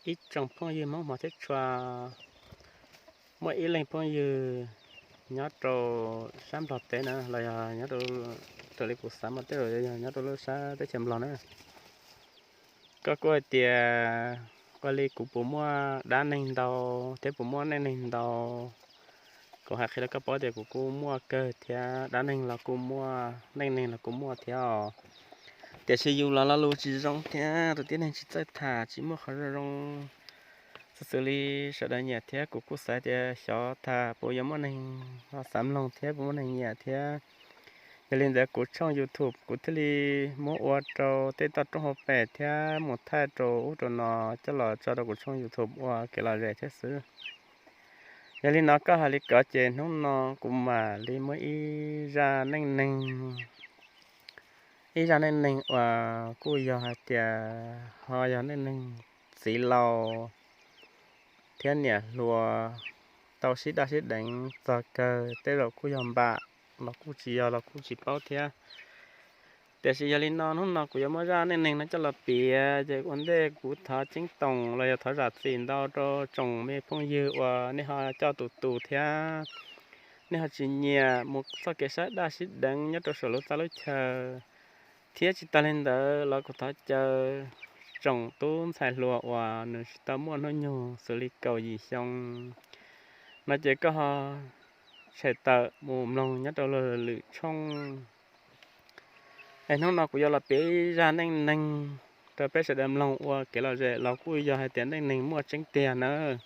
Ib tsoom phooj ywg Hmoob hmov thiab tshua, muaj ib leeg phooj ywg nyob rau sab Nplog teb na los yog nyob rau, raws li kuv xav mas tej zaum yog nyob rau lub sab teb chaws Nplog na. Koj kuj hais tias ua li kuv puas muaj dab neeg ntau thiab puas muaj neej neeg ntau. Kuv hais qhia rau koj paub tias kuv kuj muaj kawg thiab, dab neeg los kuj muaj, neej neeg los kuj muaj thiab os. Tiam sis yus los lo lus tsis zoo thiab tus tib neeg tsis txawj tham tsis muaj qhov zoo zoo xws li sawv daws nyiam thiab kuv kuj xav tias xyov tham puas yuav muaj neeg ho xav mloog thiab puas muaj neeg nyiam thiab. Yog li ntawd kuv tshooj YouTube kuv thiaj li muab ua rau tej toj roob hauv pes thiab mus thaij rau ub rau no coj los tso rau kuv tshooj YouTube ua kev lom zem thiab xwb. Yog li no koj hais li ko ces hnub no kuv mam li muab ib zaj neej neeg, ib zaj neej neeg uas kuj yog hais tias ho yog neej neeg txiv laus thiab niam hluas tau sib daj sib deev txog kawg, tej zaum kuj yog npam los kuj tsis yog los kuj tsis paub thiab. Tiam sis yog li no hnub no kuv yuav muab zaj neej neeg no coj los piav ces ua ntej kuv thov ceeb toom los yog thov zam txim ntau rau tsoom me phooj ywg uas nej ho coj tus tus thiab nej ho tsis nyiam mus txoj kev sib daj sib deev nyob rau saum lub txaj lub chaw. Thiab tsis tas li ntawd los kuv thov caw tsoom tub ntxhais hluas uas nws tsis tau muaj hnub nyoog xws li kaum yim xyoo no ces koj ho tshem tawm mus mloog nyob rau lwm tshooj. Es hnub no kuv yuav los piav ib zaj neej neeg rau peb sawv daws mloog ua kev lom zem los kuj yog hais tias neej neeg muaj tseeb tiag nawb.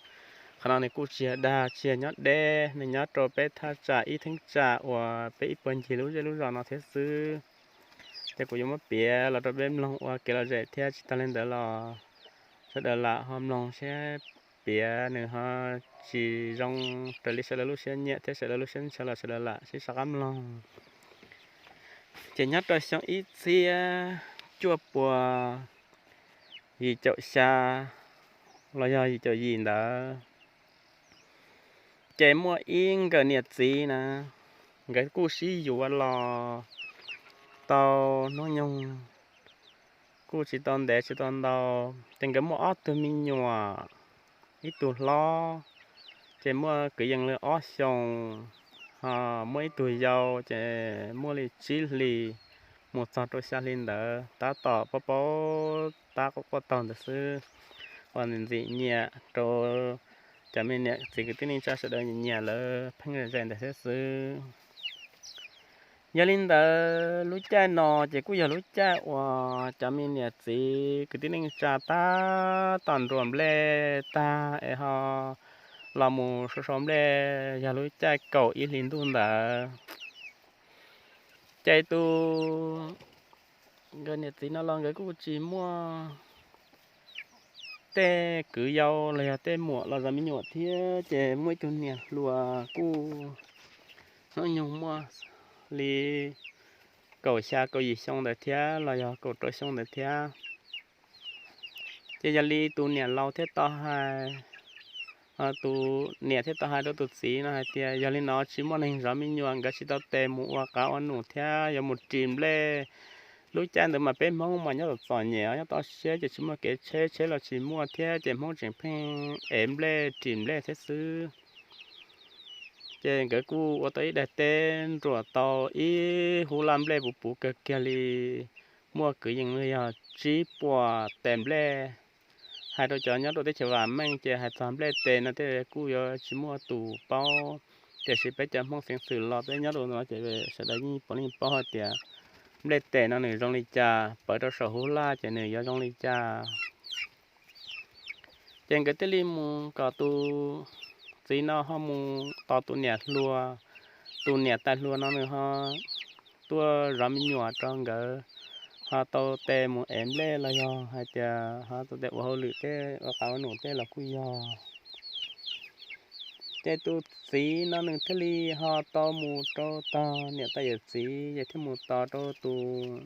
Qhov no nws kuj tsis yog dag tsis yog nyob deb, nws nyob rau peb thaj tsam ib theeb tsam uas peb ib puag ncig lub zej lub zos no thiab xwb. Ces kuv yuav muab piav los rau peb mloog ua kev lom zem thiab tsis tas li ntawd los sawv daws lam ho mloog seb piav nws ho tsis zoo raws li sawv daws lub siab nyiam thiab sawv daws lub siab ntshaw los sawv daws lam sib sab qab mloog. Ces nyob rau xyoo ib txhiab cuaj puas yim caum xya los yog yim caum yim ntawd, ces muaj ib nkawm niam txiv na, nkawd kuj sib yuav los tau hnub nyoog kuj tsis tau ntev tsis tau ntau, ces nkawd muaj ob tug me nyuam, ib tug hlob ces muaj kwv yees li ob xyoos, ho muaj ib tug yau ces muaj li tsib hlis mus txog rau xya hli ntawd, tab tom paub paub tab quaj quaj taug ntawd xwb. Uas ntxim nyiam rau cov me niam txiv kwv tij neej tsa sawv daws nyiam lawv pheej ze ntawd thiab xwb. Yog li ntawd lub caij no ces kuj yog lub caij uas cov me niam txiv kwv tij neej tsa tab tom nruam nplej tag es ho los mus sau sau nplej yog lub caij kaum ib hlis ntuj ntawd. Ces tus nkawd niam txiv no los nkawd kuj tsis muaj tej kwv yau los yog tej muam los zov me nyuam thiab, ces muaj ib tug niam hluas kuj hnub nyoog muaj li kaum xya kaum yim xyoo ntawd thiab los yog kaum rau xyoo ntawd thiab. Ces yog li tus niam laus thiaj tau hais, tus niam thiaj tau hais rau tus txiv no hais tias yog li no tsis muaj neeg zov me nyuam, nkawd tsis tau tes mus ua qav ua num thiab yuav mus ris nplej. Lub caij ntawd mas peb Hmoob mas nyob txom txom nyem nyob toj siab ces tsis muaj kev tsheb, tsheb los tsis muaj thiab ces Hmoob tseem pheej ev nplej ris nplej thiab xwb. Ces nkawd kuj ua tau ib daim teb nruam tau ib hub laj nplej puv puv kawg kiag li, muaj kwv yees li yog tsib puas tes nplej. Hais rau cov nyob rau teb chaws vam meej ces hais txog nplej tes no tej kuj yuav tsis muaj tus paub, tiam sis peb cov Hmoob xeev xwm los peb nyob rau no ces sawv daws yeej puav leej paub hais tias nplej tes no nws zoo li cas, pawv rau saum hub laj ces nws yuav zoo li cas. Ces nkawd thiaj li mus kom tus txiv no ho mus tos tus niam hluas, tus niam tais hluas no nws ho tuaj zov me nyuam rau nkawd, ho tau tes mus ev nplej los yog hais tias ho tau tes ua hauj lwm tej ua qav ua num tej los kuj yog. Ces tus txiv no nws thiaj li ho tau mus rau tog niam tais yawm txiv ces thiaj mus tos rau tus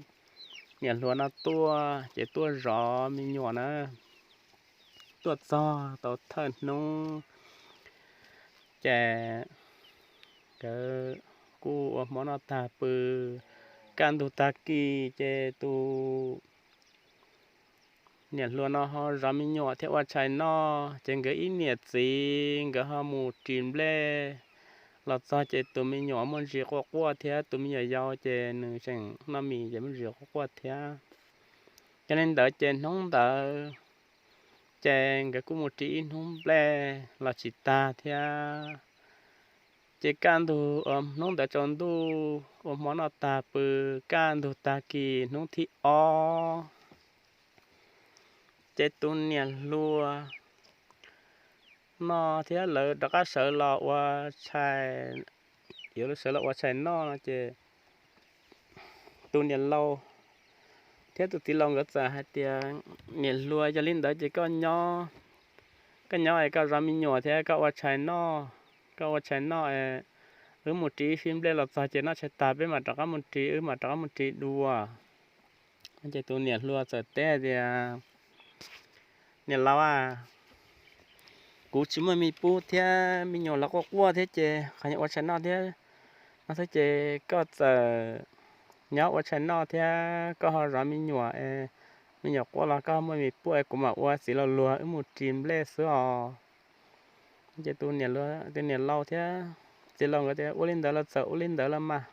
niam hluas no tuaj ces tuaj zov me nyuam na. Tuaj txog tau thawj hnub ces nkawd kuj ua hmo noj tag pw, kaj ntug tag kis ces tus niam hluas no ho zov me nyuam thiab ua tshais noj, ces nkawd ib niam txiv nkawd ho mus ris nplej los txog ces tus me nyuam muaj ntsis quaj quaj thiab tus me nyuam yau ces nws tseem noj mis ces muaj ntsis quaj quaj thiab. Yog li ntawd ces hnub ntawd ces nkawd kuj mus ris ib hnub nplej los tsis tag thiab. Ces kaj ntug hnub ntawd tsaus ntuj ua hmo noj tag pw, kaj ntug tag kis hnub thib ob ces tus niam hluas no thiab lawv rov qab sawv los ua tshais, yuav sawv los ua tshais noj no ces tus niam laus thiab tus txiv laus nkawd txawm hais tias, Niam hluas, yog li ntawd ces koj nyob, koj nyob es koj zov me nyuam thiab koj ua tshais noj, koj ua tshais noj es wb mus ris ib fib nplej los txog ces noj tshais tag peb mam rov qab mus ris, wb mam rov qab mus ris dua. Ces tus niam hluas txawm teb tias, Niam laus a, kuv tsis muaj me pub thiab me nyuam los quaj quaj thiab ces qhov ua tshais noj thiab no thiab ces koj txawm nyob ua tshais noj thiab koj ho zov me nyuam es me nyuam quaj los koj muaj me pub es kuv mam ua txiv laus luag wb mus ris nplej xwb os. Ces tus niam laus thiab txiv laus nkawd tias, Ua li ntawd los txawm ua li ntawd los mas.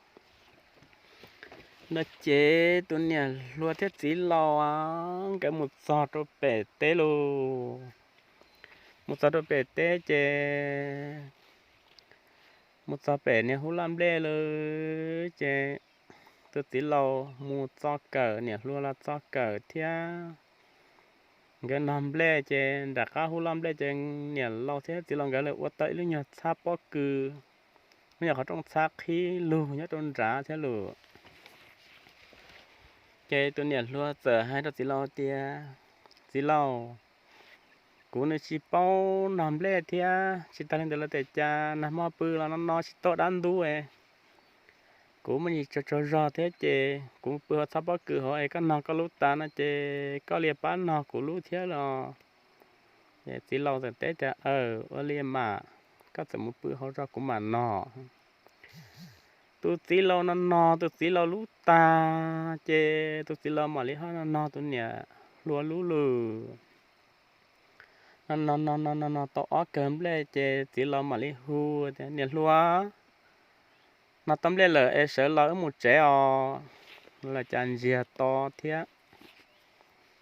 No ces tus niam hluas thiab txiv laus nkawd mus txog rau pem teb lauj. Mus txog rau pem teb ces mus txog pem niag hub laj nplej lawm ces tus txiv laus mus txo kawm, niam hluas los txo kawm thiab. Nkawd nog nplej ces nram qab hub laj nplej ces niam laus thiab txiv laus nkawd lawv ua tau ib lub nyuag txhab pob kws, lub nyuag qhov rooj txhab qhib lug nyob rau nrad thiab lawm. Ces tus niam hluas txawm hais rau txiv laus tias, Txiv laus, kuv nws tsis paub nog nplej thiab tsis tas li ntawd los tias cas nag hmo pw los no no tsis tau dab ntub. Kuv muaj ntsis tsaug zog thiab ces kuv pw hauv txhab pob kws hauv es koj nog koj lub tas no ces koj li pab nog kuv lub thiab los. Txiv laus txawm teb tias, Aw, ua li mas, koj txawm mus pw hauv zog kuv mam nog. Tus txiv laus no nog tus txiv laus lub tag ces tus txiv laus mam li ho no nog tus niam hluas lub lawm. No no no no no no tau ob kawg nplej ces txiv laus mam li hu tias, Niam hluas, nog tau nplej lawm es sawv los wb mus tsev os. Los cas ntsiag to thiab.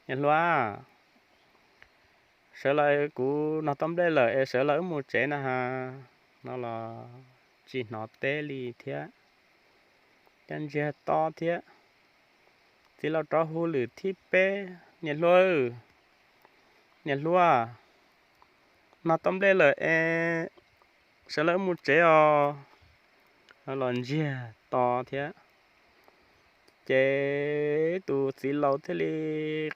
Niam hluas, sawv los, kuv nog tau nplej lawm es sawv los wb mus tsev na has. No los tsis hnov teb li thiab. Cas ntsiag to thiab. Txiv laus rov hu lwm thib peb, Niam hluas, niam hluas, nog tau nplej lawm es sawv los wb mus tsev os. Los ntsiag to thiab. Ces tus txiv laus thiaj li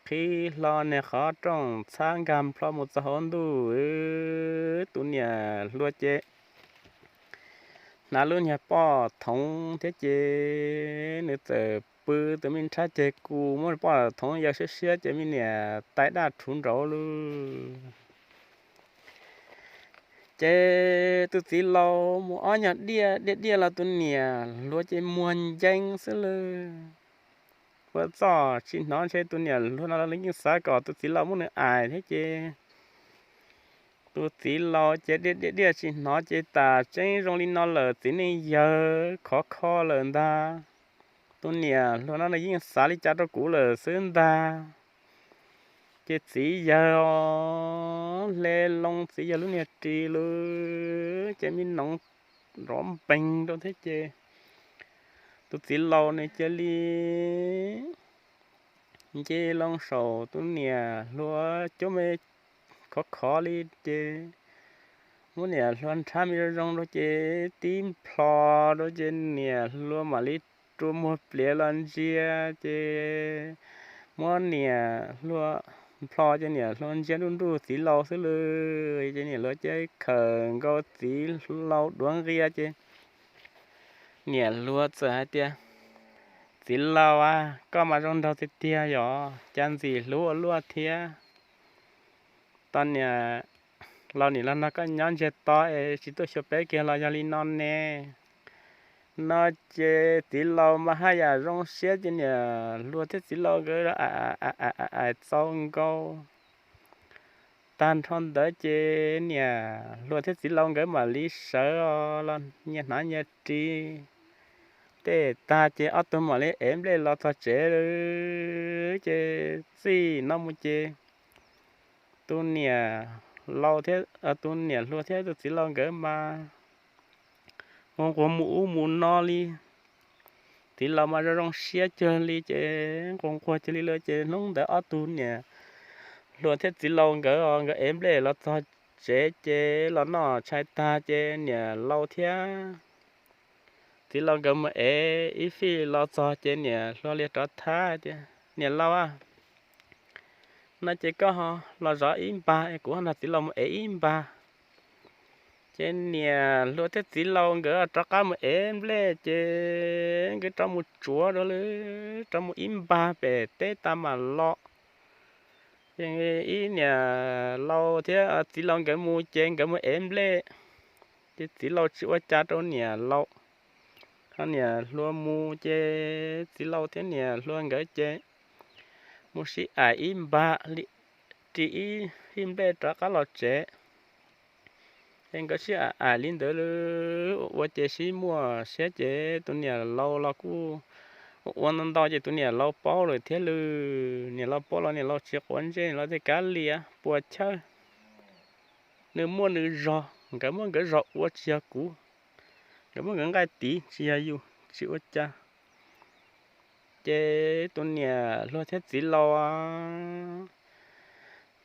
qhib hlo niag qhov rooj txhab nkag nplho mus txog hauv ntuj. Tus niam hluas ces hnav lub niag poj thoov thiab ces nws txawm pw tus me nrhab ceg kus muab poj thoov yaws siab siab ces me niam tais daj rhuv nraud lawm. Ces tus txiv laus mus ob nyuag diaj diaj diaj los tus niam hluas ces muag ncees xwb lawm. Ua txuj tsis hnov ntshe tus niam hluas no los yeej xav kom tus txiv laus muab nws aim thiab ces tus txiv laus ces diaj diaj diaj tsis hnov ces tas tseeb zoo li no lawm txiv neej yawg khov kho lawm ntag. Tus niam hluas no nws yeej xav li cas rau kuv lawm xwb ntag. Ces txiv yawg hle loo txiv yawg lub niag ris lawm ces me noov nrov npeeg rau thiab ces tus txiv laus nws cia li nce loo saum tus niam hluas cuab me khov khov li ces muab niam hluas nrhab me zoo zoo rau ces tib nplho rau ces niam hluas mam li rua muag pliav los ntsia ces muab niam hluas nplho ces niam hluas ntsia nruj nruj txiv laus xwb lawm ces niam hluas cia khawm nkaus txiv laus duav nqia ces niam hluas txawm hais tias, Txiv laus a, koj mas zoo nraug tiag tiag yom, cas ntxim hlub ua luaj thiab. Tau niam laus nim los nrog koj nyob ntsiag to es tsis tuaj xyuas peb kiag los yog li no ne. No ces txiv laus mas haj yam zoo siab ces niam hluas thiab txiv laus nkawd ais txaus nkaus. Tag nrho ntawd ces niam hluas thiab txiv laus nkawd mam li sawv los nyias hnav nyias ris tej tag ces ob tug mam li ev nplej los txog tsev lawm. Ces txij no mus ces tus niam laus thiab tus niam hluas thiab tus txiv laus nkawd mas nquag nquag mus ub mus no li. Txiv laus mas zoo zoo siab cuag li ces nquag nquag cuag li lawm ces hnub ntawd ob tug niam hluas thiab txiv laus nkawd nkawd ev nplej los txog tsev ces los noj tshais tag ces niam laus thiab txiv laus nkawd mus ev ib fij los txog ces niam hluas li rov thab tias, Niam laus a, no ces koj los zov ib npag es kuv nrog txiv laus mus ev ib npag. Ces niam hluas thiab txiv laus nkawd rov qab mus ev nplej ces nkawd rov mus tsuav rau lawm, rov mus ib npag pem teb tas mam los. Ces ib niam laus thiab txiv laus nkawd mus ces nkawd mus ev nplej. Ces txiv laus tsis ua cas rau niam laus, ho niam hluas mus ces txiv laus thiab niam hluas nkawd ces mus sib ais ib npag li, ris ib fij nplej rov qab los tsev. Ces nkawd sib ais ais li ntawd ua ua ces sib muaj siab ces tus niam laus los kuj ua ntau ntau ces tus niam laus paub lawm thiab lawm. Niam laus paub los niam laus tsis quav ntsej, niam laus thiaj kav liam puas chawj. Nws muaj nws zog, nkawd muab nkawd zog ua tsis yog kuv, nkawd muab nkawd nqaij tiv tsis yog yus, tsis ua cas. Ces tus niam hluas thiab txiv laus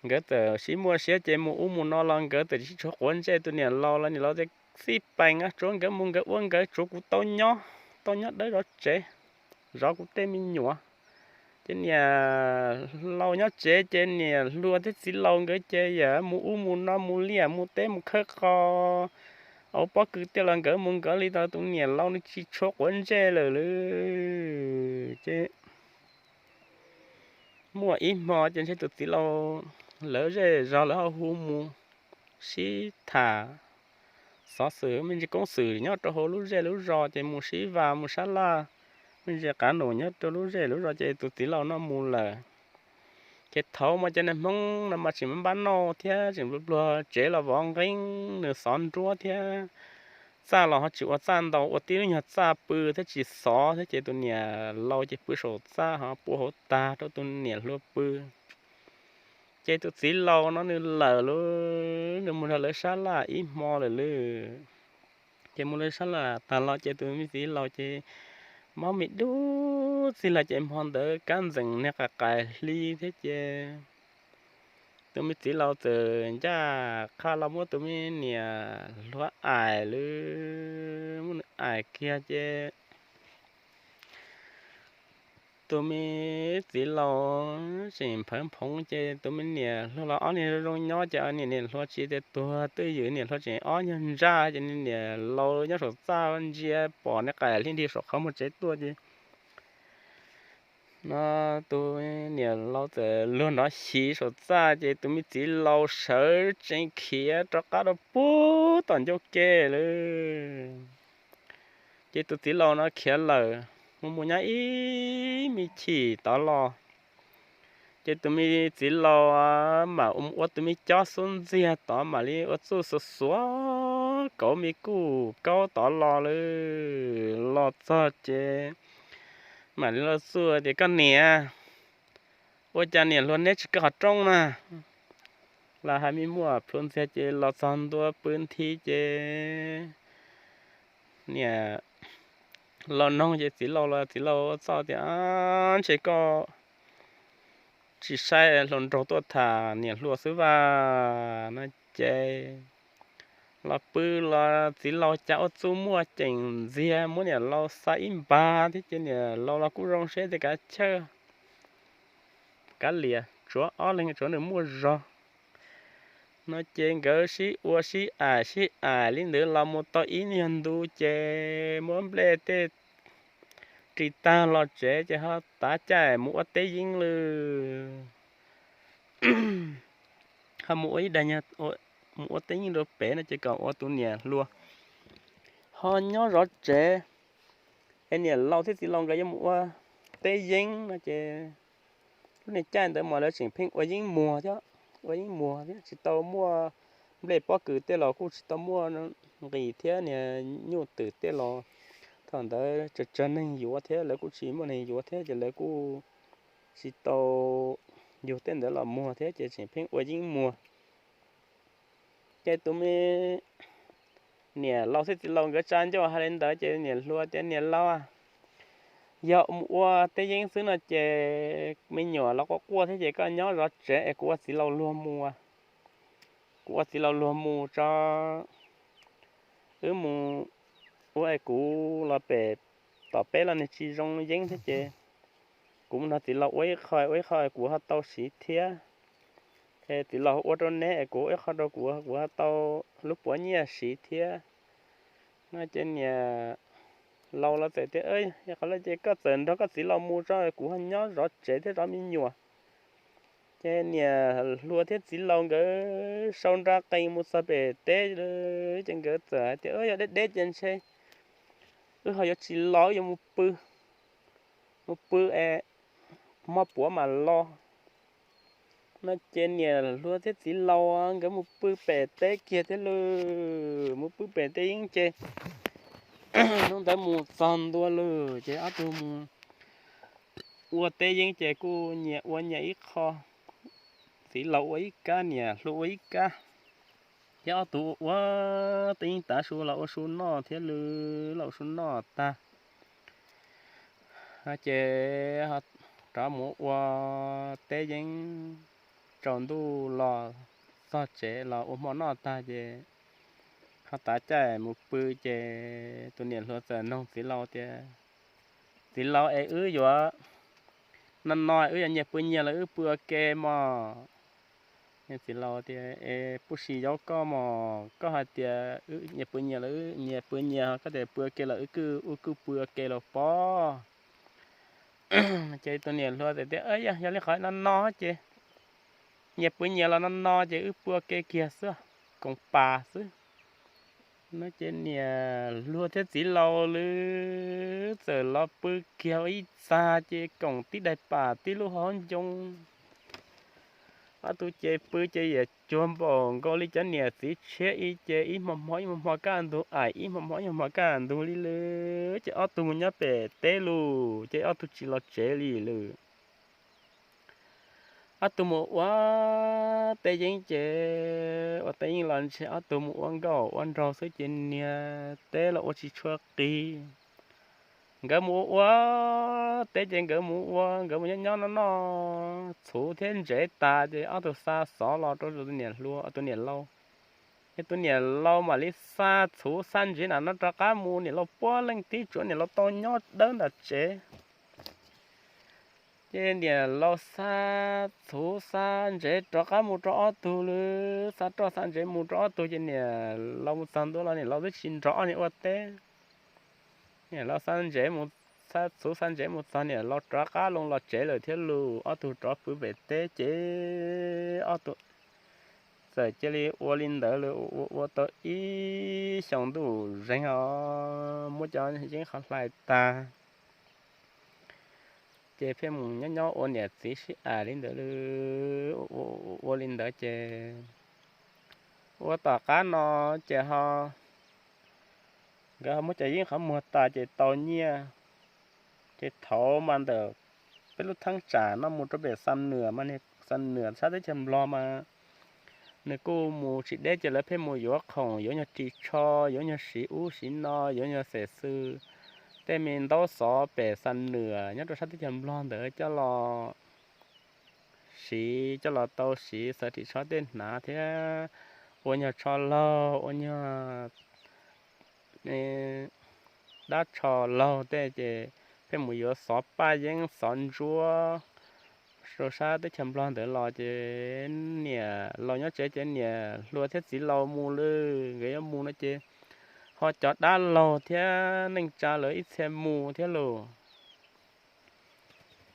nkawd txawm sib muaj siab ces mus ub mus no los nkawd txawm tsis tshua quav ntsej tus niam laus los niam laus tias, Xij peem, tsuav nkawd mus nkawd ua nkawd, tsuav kuv tau nyob, tau nyob dawb zov tsev, zov kuv tej me nyuam. Ces niam laus nyob tsev ces niam hluas thiab txiv laus nkawd ces yam mus ub mus no mus liaj mus teb mus khawb qos, au pob kws tiaj los nkawd mus nkawd li tau, tus niam laus nws tsis tshua quav ntsej lawm lawm. Ces muaj ib hmo ces ntshe tus txiv laus lawv zej zog lawv ho hu mus sib tham xov xwm me ntsis koob xwm nyob rau hauv lub zej lub zos ces mus sib vam mus sab laj me ntsis qav num nyob rau lub zej lub zos ces tus txiv laus no mus lawm. Ces thaum mas ces neeg Hmoob no mas tseem npab npab noj thiab tseem pluag pluag tsev los vov nqeeb nws xov nruab thiab txaj los ho tsis ua txaj ntau, ua tib lub nyuag txaj pw thiab tsis xov thiab ces tus niam laus ces pw saum txaj ho pua hauv tag rau tus niam hluas pw. Ces tus txiv laus no nws lawm lauj, nws mus nrog lawv sab laj ib hmo lawm lauj. Ces mus lawv sab laj tag los ces tus me txiv laus ces mob me dub txig los ces hmo ntawd kab ntxees niag qais qais hli thiab ces tus me txiv laus txawm ncaj qha los muab tus me niam hluas ais lawm, muab nws ais kiag ces tus me txiv laus tseem nphawv nphoov ces tus me niam hluas los ob niag zoo zoo nyob ces niam niam hluas tsis tias tuag twj ywm, niam hluas tseem ob nyuag ntsaj ces niam laus nyob saum txaj ntsia pom niag qais hli nrig saum qhov muag tsev tuaj ces no tus niam laus txawm luag nrov xyiv saum txaj ces tus me txiv laus sawv tsees khiav rov qab rau puag tom ncauj ke lawm. Ces tus txiv laus no khiav lawm mus mus nyob ib me chim tod los ces tus me txiv laus mam ua tus me cob xub ntxiag tod mam li ua txuj xuav xuav kauv me kuj kaub tod los lawm. Los txog ces mam li los txuj tias, Koj niam, ua cas niam hluas neb tsis kaw qhov rooj na? Los hais me muaj plhuav ntxiag ces los txog ntua pw nthi ces niam laus noog ces txiv laus los txiv laus ua txuj tias, Ntshe koj tsis saib hluas nraug tuaj tham niam hluas xwb vas, no ces los pw los txiv laus cas ua txuj muaj ceem ntxiag muab niam laus xa ib npag thiab ces niam laus los kuj zoo siab tias kav chawj, kav liam, tsuav ob leeg tsuav nws muaj zog. No ces nkawd sib ua sib aim sib aim li ntawd los mus tau ib nyuag ntu ces muab nplej tej ris tag los tsev ces ho tav caij mus ua teb yeeb lawm. Ho mus ua ib daig, mus ua teb yeeb rau pem no ces kom ua tus niam hluas ho nyob zov tsev. Es niam laus thiab txiv laus nkawd yuav mus ua teb yeeb no ces lub niag caij ntawd mas lawv tseem pheej ua yeeb muag thiab, ua yeeb muag thiab tsis tau muaj nplej pob kws tej los kuj tsis tau muaj nqis thiab niag nyuj twm tej los thaum ntawd tsawg tsawg neeg yuav thiab lawv kuj tsis muaj neeg yuav thiab ces lawv kuj tsis tau yug tej ntawd los muag thiab ces tseem pheej ua yeeb muag. Ces tus me niam laus thiab txiv laus nkawd tsa ncauj hais li ntawd ces niam hluas tias, Niam laus, yog mus ua teb yeeb xwb no ces me nyuam los quaj quaj thiab ces koj nyob zov tsev es kuv ua txiv laus luag mus. Kuv ua txiv laus luag mus tso, wb mus ua es kuv los pem tom peb los nws tsis zoo yeeb thiab ces kuv mus nrog txiv laus ua ib qho, ua ib qho kuv ho tau siv thiab. Es txiv laus ua rau neb es kuv ua ib qho rau kuv, kuv ho tau lub puav nyiaj siv thiab. No ces niam laus los txawm tias, Yog qhov li ces koj txawm nrog koj txiv laus mus tso, kuv ho nyob zov tsev thiab zov me nyuam. Ces niam hluas thiab txiv laus nkawd sau nra qees mus txog pem teb ces nkawd txawm hais tias, Yog deb deb ces ntshe wb ho yuav tsis los, wb yuav mus pw, mus pw es hmo puav mam los. No ces niam hluas thiab txiv laus nkawd mus pw pem teb kiag thiab lawm, mus pw pem teb yeeb ces hnub ntawd mus txog ntua lawm ces ob tug mus ua teb yeeb ces kuj nyias ua nyias ib qho, txiv laus ua ib kab, niam hluas ua ib kab. Ces ob tug ua teb yeeb tav su los ua su noj thiab lawm, los ua su noj tag ces rov mus ua teb yeeb, tsaus ntuj los txog tsev los ua hmo noj tag ces ho tav caij mus pw ces tus niam hluas txawm noog txiv laus tias, Txiv laus, es wb yuav, no no wb yuav nyias pw nyias los wb pw ua ke mog? Txiv laus tias, Es pub si yaub koj mog, koj hais tias wb nyias pw nyias los wb nyias pw nyias, koj tias pw ua ke los wb kuj, wb kuj pw ua ke los pob. Ces tus niam hluas tias, Yog li qhov no no ces nyias pw nyias los no no ces wb pw ua ke kiag xwb, koom pas xwb. No ces niam hluas thiab txiv laus lawv txawm los pw kiag ua ib txag ces koom tib daim pam tib lub hauv ncoo. Ob tug ces pw ces yam cuag npaum nkaus li cov niam txiv tshiab ib ce, ib hmo hmo ib hmo hmo kaj ntug, aim ib hmo hmo ib hmo hmo kaj ntug li lawm. Ces ob tug mus nyob pem teb lawm ces ob tug tsis los tsev li lawm. Ob tug mus ua teb yeeb ces ua teb yeeb los ntshe ob tug mus ua nkauj ua nraug xwb ces niag teb los ua tsis tshua qis. Nkawd mus ua ua teb ces nkawd mus ua, nkawd mus nyob nyob noj noj txhuv thiab ntsev tas ces ob tug xa xov los rau tus niam hluas, tus niam laus. Ces tus niam laus mam li xa txhuv xa ntsev na no rov qab mus, niam laus puav leej tib tsuav niam laus tau nyob dawb ntawm tsev. Ces niam laus xa txhuv xa ntsev rov qab mus rau ob tug lawm, xa roj xa ntsev mus rau ob tug ces niam laus mus txog ntua los niam laus twb tsis nrog ob niag ua teb. Niam laus xa ntsev mus, xa txhuv xa ntsev mus txog niam laus rov qab loo los tsev lawm thiab lus, ob tug rov pw pem teb ces ob tug txawm cia li ua li ntawd lawm, ua ua tau ib xyoos ntuj zeeg os, muab cov yeeb qhov hlais tag. Ces pheej mus nyob nyob ua niam txiv sib aim li ntawd lawm, ua li ntawd ces ua tom qab no ces ho nkawd ho muab cov yeeb qhov muag tas ces tau nyiaj. Ces thaum mas ntawm peb lub theeb tsam no mus rau pem Xam Nwam mas, Xam Nwam sab teb chaws Nplog mas nws kuj mus tsis deb ces lawv pheej mus yuav khoom, yuav nyuag ris tsho, yuav nyuag siv ub siv no, yuav nyuag xem xwm, tej me ntaub xov pem Xam Nwam nyob rau sab teb chaws Nplog ntawd coj los siv, coj los tau siv xaws ris tsho tej hnav thiab ua nyuag tsho laug, ua nyuag dab tsho laug tej ces pheej mus yuav xov paj yeeb xov ntsuab rau sab teb chaws Nplog ntawd los ces niam laus nyob tsev ces niam hluas thiab txiv laus mus lawm, nkawd yuav mus no ces ho cov dab laug thiab neej tsa lawv ib txhia mus thiab lus.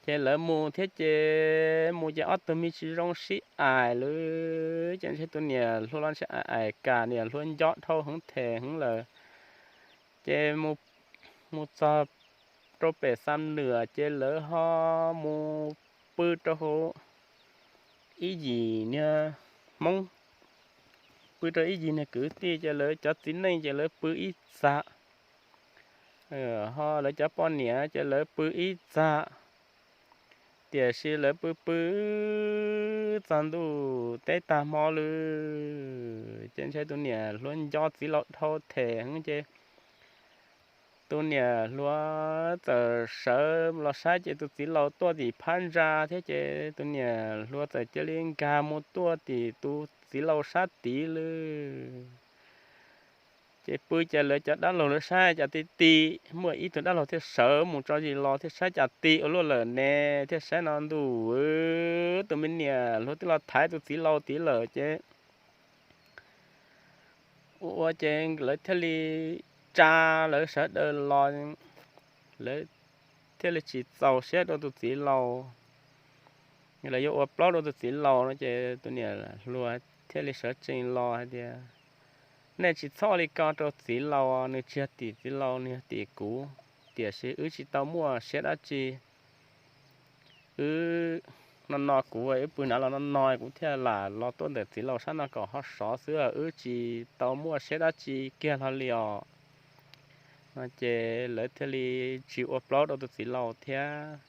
Ces lawv mus thiab ces mus ces ob tug me tsis zoo sib aim lawm ces ntshe tus niam hluas los ntshe aim aim kam niam hluas nco dhau heev them heev lawm. Ces mus txog rau pem Xam Nuam ces lawv ho mus pw rau hauv ib yim niag Hmoob, pw rau ib yim niag kwv tij ces lawv cov txiv neej ces lawv pw ib txaj, ho lawv cov poj niam ces lawv pw ib txaj. Tiam sis lawv pw pw txog ntuj teb tag hmo lawm ces ntshai tus niam hluas nco txiv laus dhau them heev ces tus niam hluas txawm sawv los saib ces tus txiv laus tuaj tim phab ntsa thiab ces tus niam hluas txawm cia li nkag mus tuaj tim tus txiv laus sab tid lawm. Ces pw ces lawv cov dab laug lawv saib cas ti ti, muaj ib tug dab laug thiaj sawv mus tso zis los thiaj saib cas ti ua luaj lawm ne, thiaj saib no ntuj, tus me niam hluas twb los thaiv tus txiv laus tid lawm ces ua ua ces lawv thiaj li tsa lawv sawv daws los, lawv thiaj li tsis txaus siab rau tus txiv laus, lawv yuav ua plaub rau tus txiv laus no ces tus niam hluas thiaj li sawv tsees los hais tias, nej tsis txhob li ko rau txiv laus, nws tsis yog tim txiv laus, nws yog tim kuv, tiam sis wb tsis tau muaj siab dab tsi. Wb no no kuv, wb pw hnav los no no kuv thiaj lam los tuaj ntawm txiv laus sab no kom ho sov xwb, wb tsis tau muaj siab dab tsi kiag hlo li os. No ces lawv thiaj li tsis ua plaub rau tus txiv laus thiab.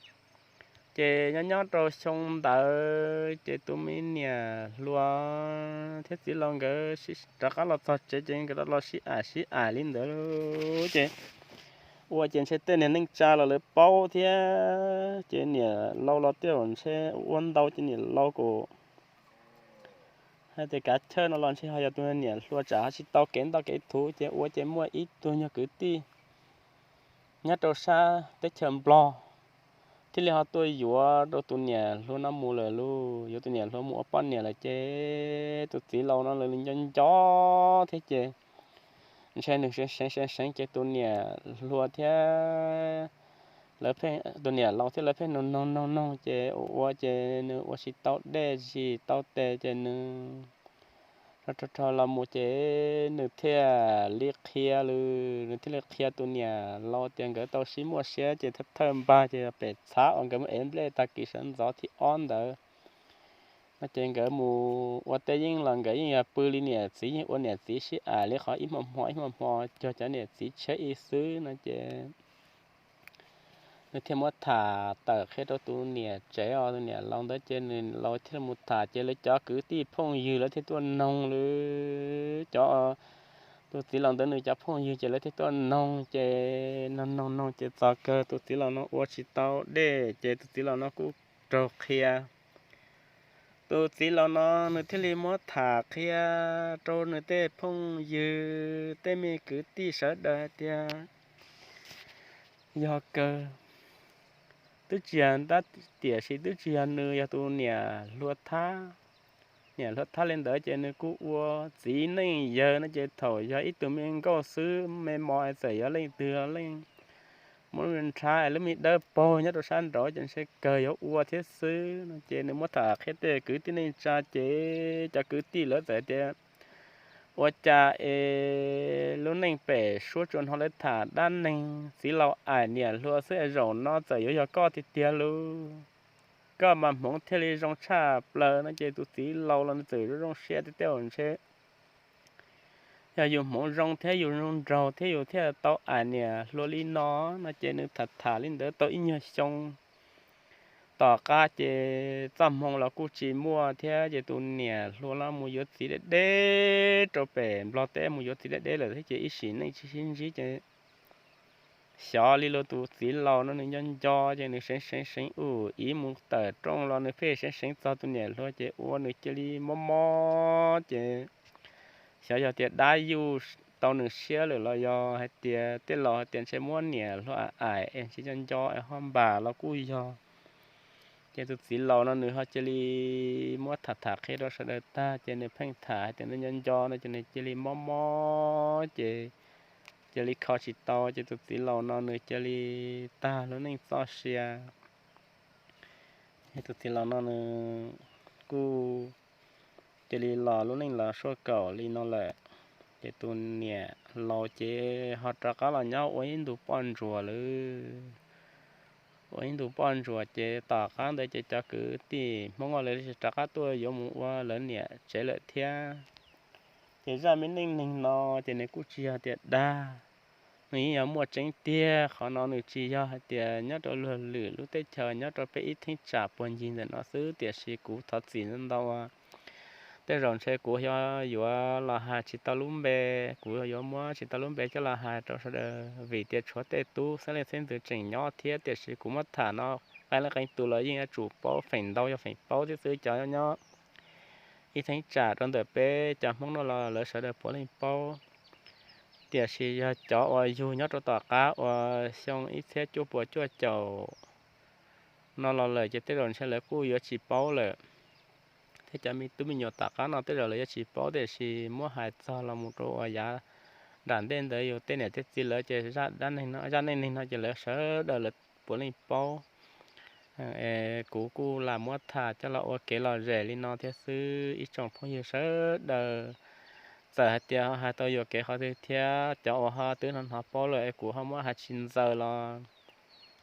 Ces nyob nyob rau xyoo ntawd ces tus me niam hluas thiab txiv laus nkawd rov qab los txog tsev ces nkawd los sib aim sib aim li ntawd ces ua ces ntshe tej niag neej tsa los lawv paub thiab ces niam laus los tej zaum ntshe ua ntau ces niam laus kuj hais tias kav chawj no los ntshe ho yog tus niam hluas tsam ho tsis tau kev ntoj kev thuv ces ua ces muaj ib tug nyuag kwv tij nyob rau sab teb chaws Nplog thiaj li ho tuaj yuav rau tus niam hluas no mus lawm lauj. Yuav tus niam hluas mus ua poj niam lawm ces tus txiv laus no lawv nco nco thiab ces ntshe nws seev seev seev seev ces tus niam hluas thiab lawv pheej, tus niam laus thiab lawv pheej noog noog noog noog ces ua ua ces nws ua tsis tau dej tsis tau tes ces nws rho rho los mus ces nws thiaj li qhia lawm, nws thiaj li qhia tus niam laus tias nkawd tau sib muaj siab ces thawj thawj npag ces pem txhab uas nkawd mus ev nplej tag kis sawv ntxov thib ob ntawd no ces nkawd mus ua teb yeej los nkawd yeej yog pw li niam txiv, yeej ua niam txiv sib aim li qhov ib hmo hmo ib hmo hmo cuag cov niam txiv tshiab ib xwb no ces nws thiaj muab tham tawm qhia rau tus niam tsev os, tus niam laus ntawd ces nws laus thiaj mus tham ces lawv cov kwv tij phooj ywg lawv thiaj tuaj noog lawm. Cov, tus txiv laus ntawd nws cov phooj ywg ces lawv thiaj tuaj noog ces noog noog noog ces txog kawg tus txiv laus no ua tsis tau dej ces tus txiv laus no kuj raug qhia. Tus txiv laus no nws thiaj li muab tham qhia rau nws tej phooj ywg tej me kwv tij sawv daws hais tias yog kawg, twb tsis yog ntab, tiam sis twb tsis yog nws, yog tus niam hluas thab. Niam hluas thab li ntawd ces nws kuj ua txiv neej yawg no ces thaum yog ib tug me nkauj xwb me mos txawm yog leej twg leej muab nrhav es lub me dawb paug nyob rau sab nraud ces ntshe kawg yuav ua thiab xwb no ces nws muab tham qhia tej kwv tij neej tsa ces cov kwv tij lawv txawm tias ua cas es lub neej pem suab tsuas hnov lawv tham dab neeg txiv laus aim niam hluas xwb es zaum no txawm yuav yog koj tiag tiag lauj. Koj mas hmoov thiaj li zoo tshaj plaws no ces tus txiv laus los nws txawm zoo zoo siab tiag tiag ntshe yog yus hmoov zoo thiab yus zoo nraug thiab yus thiaj tau aim niam hluas li no no ces nws tham tham li ntawd tau ib nyuag xyoo. Tom qab ces txoj hmoo los kuj tsis muaj thiab ces tus niam hluas los mus yuav txiv deb deb rau pem Nplog teb mus yuav txiv deb deb lawm thiab ces ib sim neej tsis sib ntsib ces xyov li los tus txiv laus no nws nco nco ces nws seev seev seev ub ib mus tawm rooj los nws pheej seev seev txog tus niam hluas ces ua nws cia li mob mob ces xyov yog tias dab yuj tau nws siab lawm los yog hais tias tej laus hais tias ntshe muab niam hluas aim es ntshe nco nco es ho npam los kuj yog. Ces tus txiv laus no nws ho cia li muab tham tham qhia rau sawv daws tag ces nws pheej tham hais tias nws nco nco no ces nws cia li mob mob ces cia li kho tsis tau ces tus txiv laus no nws cia li tag lub neej txoj sia. Tus txiv laus no nws kuj cia li los lub neej los suaj kaum li no lawm. Ces tus niam laus ces ho rov qab los nyob ua ib ntu poj ntsuam lawm. ua ib ntu poj ntsuam ces tom qab ntawd ces cov kwv tij Hmoob lawv rov qab tuaj yuav mus ua lawv niam tsev lawm thiab. Ces zaj me neej neeg no ces nws kuj tsis yog tias dag, nws yeej yog muaj tseeb tiag. Qhov no nws tsis yog hais tias nyob rau luag lwm lub teb chaws, nyob rau peb ib theeb tsam puag ncig ntawm no xwb, tiam sis kuv thov txim ntau. Tej zaum ntshe kuv yuav los hais tsis tau lub npe, kuv yuav muab tsis tau lub npe coj los hais rau sawv daws vim tias tshuav tej tub xeeb leej xeeb ntxwv tseem nyob thiab, tiam sis kuv muab tham no qee leej qee tus los yeej yuav tsum paub, feem ntau yog feem paub thiab xwb. Cov nyob ib theeb tsam rau ntawm peb cov Hmoob no los lawv sawv daws puav leej paub. Tiam sis yog cov uas yug nyob rau tom qab uas xyoo ib txhiab cuaj puas cuaj caum no los lawm ces tej zaum ntshe lawv kuj yuav tsis paub lawm. Thiab cov me tub me nyuam tom qab no tej zaum lawv yuav tsis paub, tiam sis muab hais txog los mus rau uas yav nram ntej ntawd yus tej niam tej txiv lawv ces zaj dab neeg no, zaj neej neeg no ces lawv sawv daws lawv puav leej paub. Kuv kuj lam muab tham coj los ua kev lom zem li no thiab xwb ib tsoom phooj ywg sawv daws. Txawm hais tias hais tau yuam kev qhov twg thiab cov uas ho twb hnov hnov paub lawm es kuv ho muab hais tsis ntxaws los,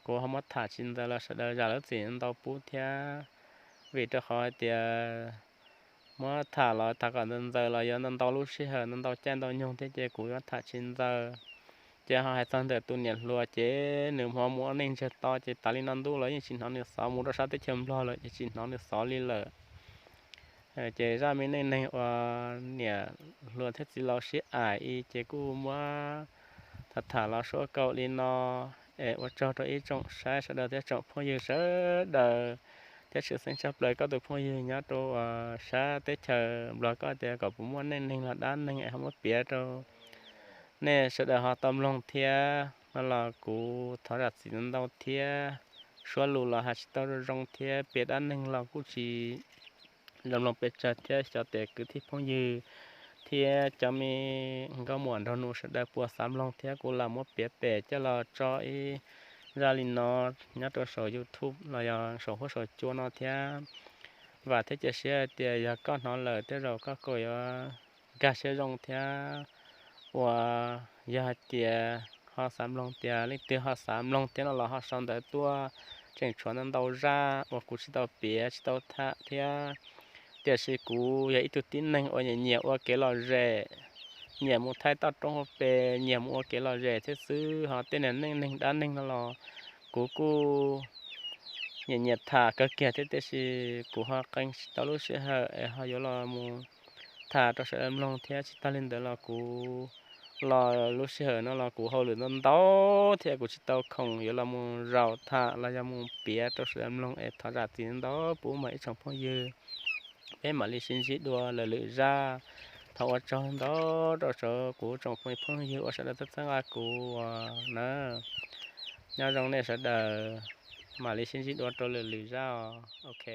kuv ho muab tham tsis ntxaws los sawv daws zam lub txim ntau pub thiab. Vim rau qhov hais tias muab tham los tham kom ntxaws ntxaws los yuav ntau ntau lub sij hawm ntau ntau caij ntau nyoog thiab ces kuv yuav tham tsis ntxaws. Ces ho hais txog ntawm tus niam hluas ces nws ho mus ua neej ntsiag to ces tas li no ntuj los yeej tsis hnov nws xov, mus rau sab teb chaws Nplog lawm ces tsis hnov nws xov li lawm. Ces zaj me neej neeg uas niam hluas thiab txiv laus sib aim i ces kuj muab tham tham los suab kaum li no. Es ua tsaug rau ib tsoom saib sawv daws thiab tsoom phooj ywg sawv daws, thiab tshwj xeeb tshaj plaws koj tus phooj ywg nyob rau sab teb chaws Nplog, koj tias kom puas muaj neej neeg los dab neeg es ho muab piav rau nej sawv daws ho tau mloog thiab no los kuv thov zam txim ntau thiab. Suab lus los hais tsis tau zoo zoo thiab piav dab neeg los kuj tsis zoo mloog pes tsawg thiab. Xyov tes kwv tij phooj ywg thiab cov me nkauj muam nraug nus sawv daws puas xav mloog thiab, kuv lam muab piav pem coj los tso ib zaj li no nyob rau saum YouTube los yog saum huab saum cua no thiab. Vam thiab cia siab hais tias yog koj hnov lawm tej zaum koj kuj yuav nkag siab zoo thiab. Uas yog hais tias ho xav mloog tias leej twg ho xav mloog thiab no los ho sau ntawv tuaj, tseem tshuav ntau ntau zaj uas kuv tsis tau piav tsis tau tham thiab. Tiam sis kuv yog ib tug tib neeg uas nyiam nyiam ua kev lom zem, nyiam mus thaij toj roob hauv pes, nyiam mus ua kev lom zem thiab xwb. Ho tej niag neej neeg dab neeg no los kuv kuj nyiam nyiam tham kawg kiag thiab, tiam sis kuv ho qee tsis tau lub sij hawm es ho yuav los mus tham rau sawv daws mloog thiab. Tsis tag li ntawd los kuv los lub sij hawm no los kuv hauj lwm ntau ntau thiab kuv tsis tau khoom yuav los mus zaum tham los yog mus piav rau sawv daws mloog es thov zam txim ntau pub mas ib tsoom phooj ywg. Peb mam li sib ntsib dua lwm lwm zaj. Thov ua tsaug ntau rau kuv tsoom phooj ywg uas sawv daws txhawb nqa kuv na. Nyob zoo nej sawv daws, mam li sib ntsib dua rau lwm lwm zaj os. Ok.